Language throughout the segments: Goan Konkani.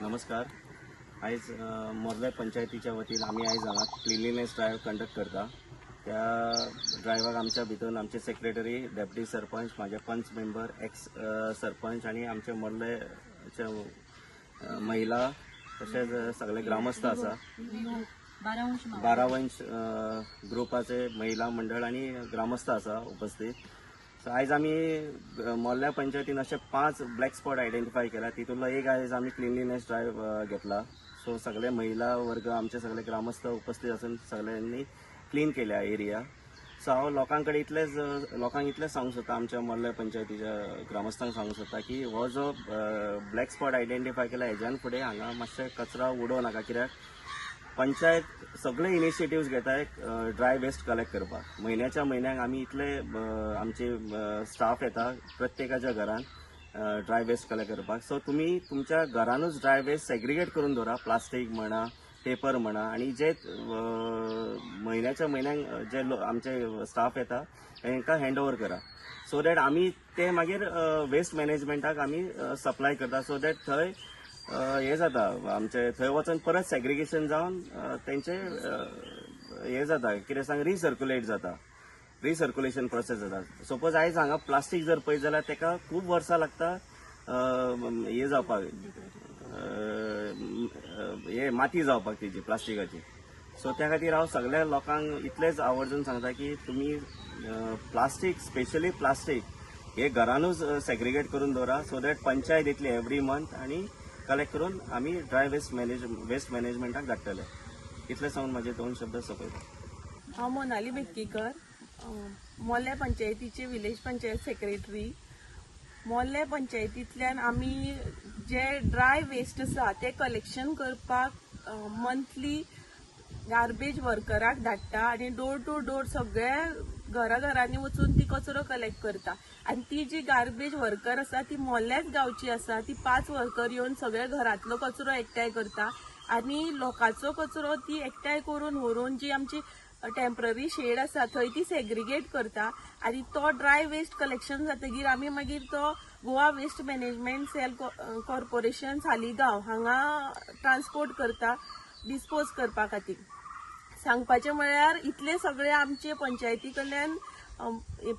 नमस्कार. आयज मोर्ले पंचायतीच्या वतीन आमी आयज हांगा क्लिनलीनेस ड्रायव्ह कंडक्ट करता. त्या ड्रायव्हाक आमच्या भितर आमचे सेक्रेटरी, डेप्युटी सरपंच, म्हाजे पंच मेंबर, एक्स सरपंच आनी आमचे मोर्लेचे महिला तशेंच सगळे ग्रामस्थ आसा. बारावंश ग्रुपाचे महिला मंडळ आनी ग्रामस्थ आसा उपस्थित. सो आयज आमी मोर्ल्या पंचायतीन अशे 5 ब्लॅक स्पॉट आयडेंटिफाय केला. तितूंतलो एक आयज आमी क्लिनलीनेस ड्रायव्ह घेतला. सो सगळे महिला वर्ग, आमचे सगळे ग्रामस्थ उपस्थित आसून सगळ्यांनी क्लीन केल्या एरिया. सो हांव लोकां कडेन इतलेंच, लोकांक इतलेंच सांगूंक सोदता, आमच्या मोर्ल्या पंचायतीच्या ग्रामस्थांक सांगूंक सोदता की हो जो ब्लॅक स्पॉट आयडेंटिफाय केला, हेज्यान फुडें हांगा मातशें कचरा उडोवं नाका, कित्याक पंचायत सगळे इनिशिएटिव्स घेताय ड्राय वेस्ट कलेक्ट करपाक. म्हयन्याच्या म्हयन्याक आमी इतले आमचे स्टाफ येता प्रत्येकाच्या घरान ड्राय वेस्ट कलेक्ट करपाक. सो तुमी तुमच्या घरानूच ड्राय वेस्ट सेग्रिगेट करून दवरा, प्लास्टीक म्हणा, पेपर म्हणा, आनी जे म्हयन्याच्या म्हयन्याक जे आमचे स्टाफ येता तांकां हँड ओवर करा, सो that आमी ते मागीर वेस्ट मॅनेजमेंटाक आमी सप्लाय करता, सो that थंय हें जाता, आमचे थंय वचून परत सेग्रिगेशन जावन तेंचे हें जाता, कितें सांग, रिसर्क्युलेट जाता, रिसर्क्युलेशन प्रोसेस जाता. सपोज आयज हांगा प्लास्टीक जर पळयत जाल्यार ताका खूब वर्सां लागता हें जावपाक, हें माती जावपाक तेजी प्लास्टिकाची. सो त्या खातीर हांव सगळ्या लोकांक इतलेंच आवर्जून सांगता की तुमी प्लास्टीक, स्पेशली प्लास्टीक हे घरानूच सेग्रिगेट करून दवरा, सो that panchayat येतली एवरी मंथ आनी कलेक्ट करून आमी ड्राय वेस्ट मॅनेजमेंटाक धाडटले. इतलें सांगून म्हाजे दोन शब्द सोंपयता. हांव मोनाली बेतकीकर, मोलें पंचायतीचे विलेज पंचायत सेक्रेटरी. मोलें पंचायतींतल्यान आमी जे ड्राय वेस्ट आसा ते कलेक्शन करपाक मंथली गार्बेज वर्कराक धाडटा आनी डोर टू डोर सगळ्या घरा घरांनी वचून ती कचरो कलेक्ट करता. आनी ती जी गार्बेज वर्कर आसा ती मोल्याच गांवची आसा. ती 5 वर्कर येवन सगळ्या घरांतलो कचरो एकठांय करता आनी लोकांचो कचरो ती एकठांय करून व्हरून जी आमची टेम्पररी शेड आसा थंय ती सेग्रिगेट करता. आनी तो ड्राय वेस्ट कलेक्शन जातकीर आमी मागीर तो Goa waste management cell corporation Saligao हांगा ट्रान्सपोर्ट करता डिस्पोज करपा खातीर. सांगपाचें म्हळ्यार इतले सगळे आमचे पंचायती कडल्यान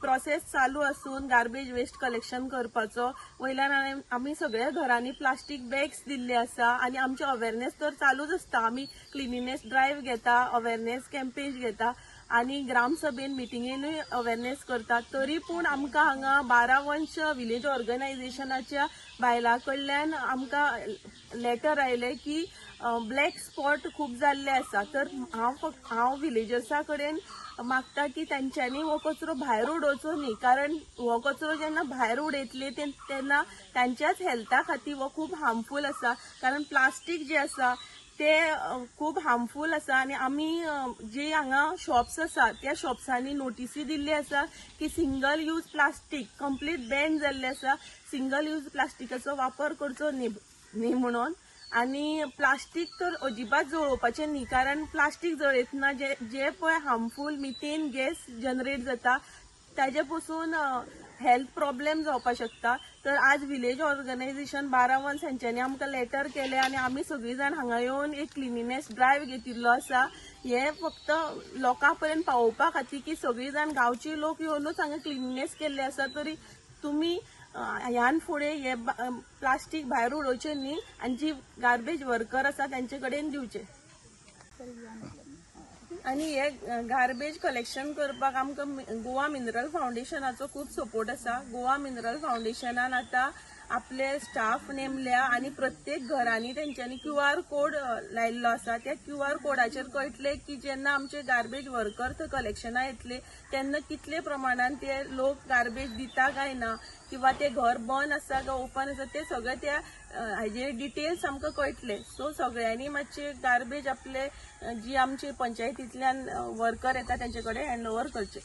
प्रोसेस चालू आसून गार्बेज वेस्ट कलेक्शन करपाचो, वयल्यान आमी सगळ्या घरांनी प्लास्टीक बॅग्स दिल्ले आसा आनी आमचे अवेरनेस तर चालूच आसता. आमी क्लिनिनेस ड्रायव्ह घेता, अवेरनेस कॅम्पेन घेता आनी ग्रामसभेन मिटिंगेनूय अवेरनेस करता. तरी पूण आमकां हांगा बारावंश विलेज ऑर्गनायझेशनाच्या बायलां कडल्यान आमकां लेटर आयलें की ब्लॅक स्पॉट खूब जाल्ले आसा. तर हांव विलेजर्सा कडेन मागता की तांच्यांनी हो कचरो भायर उडोवचो न्ही, कारण हो कचरो जेन्ना भायर उडयतले तेन्ना तांच्याच हेल्था खातीर हो खूब हार्मफूल आसा. कारण प्लास्टीक जे आसा ते खूब हार्मफूल आसा आनी आमी जे हांगा शॉप्स आसा त्या शॉप्सांनी नोटिसी दिल्ली आसा की single use plastic complete ban जाल्ले आसा, सिंगल यूज प्लास्टिकाचो वापर करचो न्ही म्हणून. आनी प्लास्टीक तर अजिबात जळोवपाचें न्ही, कारण प्लास्टीक जळयतना जे पळय हार्मफूल मिथेन गॅस जनरेट जाता ताजे पसून हेल्थ प्रॉब्लेम जावपाक शकता. तर आज विलेज ऑर्गनायझेशन 12 वंश हेंच्यांनी आमकां लेटर केलें आनी आमी सगळीं जाण हांगा येवन एक क्लिनिनेस ड्रायव्ह घेतिल्लो आसा. हे फक्त लोकां पर्यंत पावोवपा खातीर की सगळीं जाण गांवची लोक येवनूच हांगा क्लिनिनेस केल्ले आसा. तरी तुमी ह्यान फुडें हे प्लास्टीक भायर उडोवचें न्ही आनी जी गार्बेज वर्कर आसा तांचे कडेन दिवचे. आनी हे गार्बेज कलेक्शन करपाक आमकां गोवा मिनरल फावंडेशनाचो खूब सपोर्ट आसा. गोवा मिनरल फावंडेशनान आतां आपले स्टाफ नेमल्या आनी प्रत्येक घरांनी तेंच्यांनी क्यू आर कोड लायिल्लो आसा. त्या क्यू आर कोडाचेर कळटलें की जेन्ना आमचे गार्बेज वर्कर थंय कलेक्शना येतले तेन्ना कितले प्रमाणान ते लोक गार्बेज दिता काय ना, किंवा ते घर बंद आसा काय ओपन आसा, ते सगळे त्या हाजेर डिटेल्स आमकां कळटले. सो सगळ्यांनी मातशे गार्बेज आपले जी आमची पंचायतींतल्यान वर्कर येता तेंचे कडेन हँड ओवर करचे.